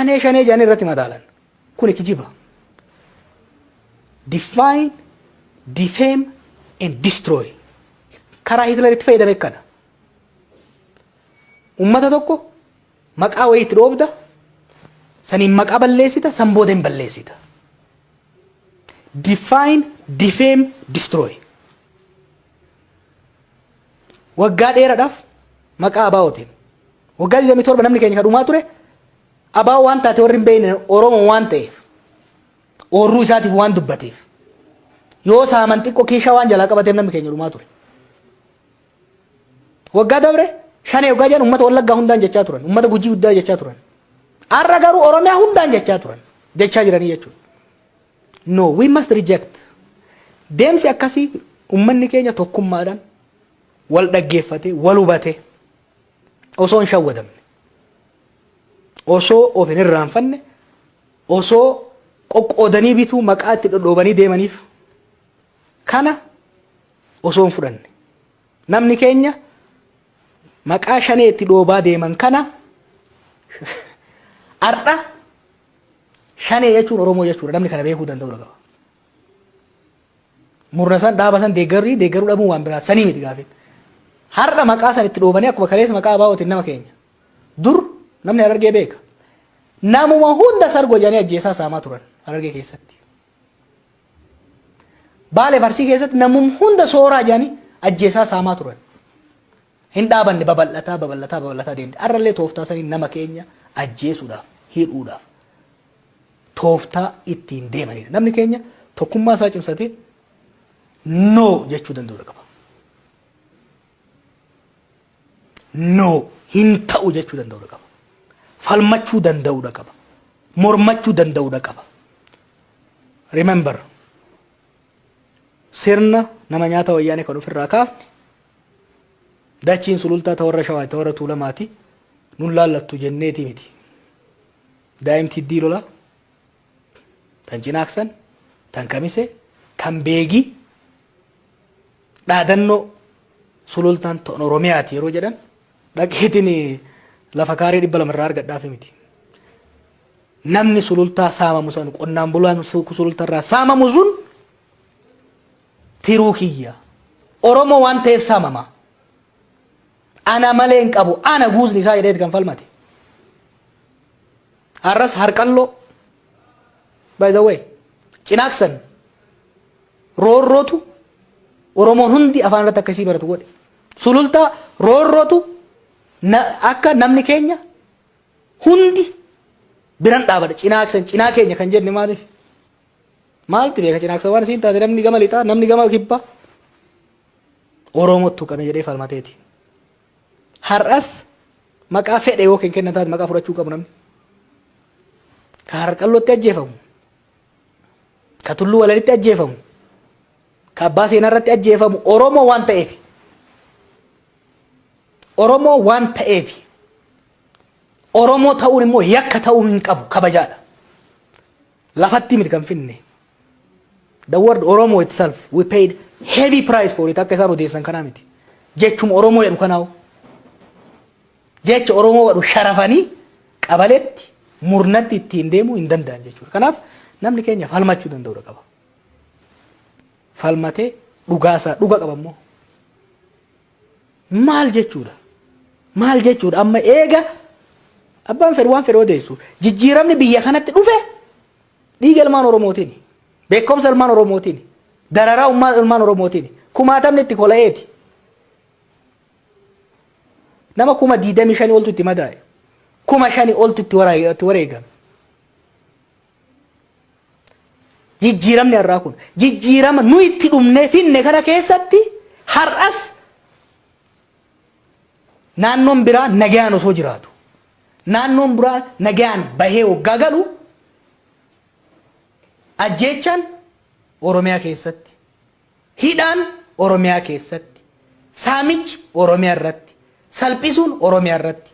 Shanee shanee jedhanii irratti madaalan. Kuni kijiba. Define, defame and destroy. Karaa Hitler itti fayyadame kana. Ummata tokko maqaa wayii itti dhoobda, saniin maqaa balleessita, san booda hin balleessita. Define, defame, destroy. Waggaa dheeraadhaaf maqaa ABOtiin. Waggaa 27 namni keenya kan dhumaa ture ABO waan taate warri hin beekne Oromoo waan ta'eef, oorruu isaatiif waan dubbateef, yoo saaman xiqqoo kiishaa waan jalaa qabateef namni keenya dhumaa ture. Waggaa dabre shanee waggaa jedhan uummata Wallaggaa hundaan jechaa turan, uummata Gujii hundaa jechaa turan. Har'a garuu Oromiyaa hundaan jechaa turan, jechaa jiranii jechuudha. No, we must reject. Deemsi akkasii uummanni keenya tokkummaadhaan wal dhaggeeffatee, wal hubatee, osoo hin shawwadamne, osoo of hin irraanfanne, osoo qoqqoodanii bituu maqaa itti dhodhoobanii deemaniif kana osoo hin fudhanne. Namni keenya maqaa shanee itti dhoobaa deeman kana har'a shanee jechuun Oromoo jechuudha. Namni kana beekuu danda'u qaba. Murna san, dhaaba san deeggarrii deeggaruu dhabuun waan biraa sanii miti gaafin. Har'a maqaa san itti dhoobanii akkuma kaleessa maqaa ABOtiin nama keenya. Dur namni Harargee beeka. Namuma hunda sargoo jedhanii ajjeesaa saamaa turan Harargee keessatti. Baalee Arsii keessatti namuma hunda sooraa jedhanii ajjeesaa saamaa turan. Hin dhaabanne, babal'ataa babal'ataa babal'ataa deemte. Har'allee tooftaa sanii nama keenya ajjeesuudhaaf, hidhuudhaaf tooftaa ittiin deemanidha. Namni keenya tokkummaa isaa cimsatee no jechuu danda'uu qaba. No, hin ta'u jechuu danda'uu qaba. Falmachuu danda'uu qaba. Mormachuu danda'uu qaba. Remember, sirna nama nyaata Wayyaanee kan ofirraa kaafne, dachiin Sulultaa ta warra Shawaa, ta warra Tuulamaati, nun laallattu jenneeti miti. Daa'imti hiddii lolaa tan Cinaaksan, tan Kamise, kan Beegii dhaadannoo Sulultaan ton Oromiyaati yeroo jedhan dhaqeetiin lafa kaaree 200 irraa argadhaafi miti. Namni Sulultaa saamamu san, qonnaan bulaan Sulultaa irraa saamamu sun tiruu kiyya. Oromoo waan ta'eef saamama. Ana malee hin qabu. Ana guusni isaa jedheeti kan falmate. Har'as Harqalloo, by the way, Cinaaksan roorrootu Oromoon hundi afaan irratti akkasii baratu godhe. Sulultaa roorrootu akka namni keenya hundi biran dhaabadha. Cinaaksan cinaa keenya kan jenne maaliif? Maalti beeka Cinaaksan waan isiin taate? Namni gama lixaa, namni gama kibbaa Oromootu tuqame jedhee falmateeti. Har'as maqaa fedhe yoo kennan taate maqaa fudhachuu qabu namni. Ka Harqallootti ajjeefamu, ka Tulluu Walalitti ajjeefamu, ka Abbaa Seenaa irratti ajjeefamu Oromoo waan ta'eef. Oromoo waan ta'eef. Oromoo ta'uun immoo yakka ta'uu hin qabu, kabajaadha. Lafatti miti kan finne. The word Oromo itself, we paid heavy price for it, akka isaan odeessan kanaa miti. Jechuma Oromoo jedhu kanaawu. Jecha Oromoo jedhu sharafanii qabaletti murnatti ittiin deemuu hin danda'an jechuudha. Kanaaf namni keenya falmachuu danda'uu qaba. Falmatee dhugaasaa dhuga qaba immoo. Maal jechuudha? Maal jechuudha? Amma eega abbaan fedhu waan fedhu odeessu, jijjiiramni biyya kanatti dhufe dhiiga ilmaan Oromootiin, beekumsa ilmaan Oromootiin, dararaa ilmaan Oromootiin, kumaatamni itti kola'eeti. Nama 25,000 oltu itti madaa'e. 5,000 oltu itti wareegame. Jijjiiramni har'aa kun jijjiirama nu itti dhumnee finne kana keessatti har'as naannoon biraa nagayaan osoo jiraatu, naannoon biraa nagayaan bahee waggaa galu, ajjeechaan Oromiyaa keessatti, hidhaan Oromiyaa keessatti, saamichi Oromiyaa irratti, salphisuun Oromiyaa irratti.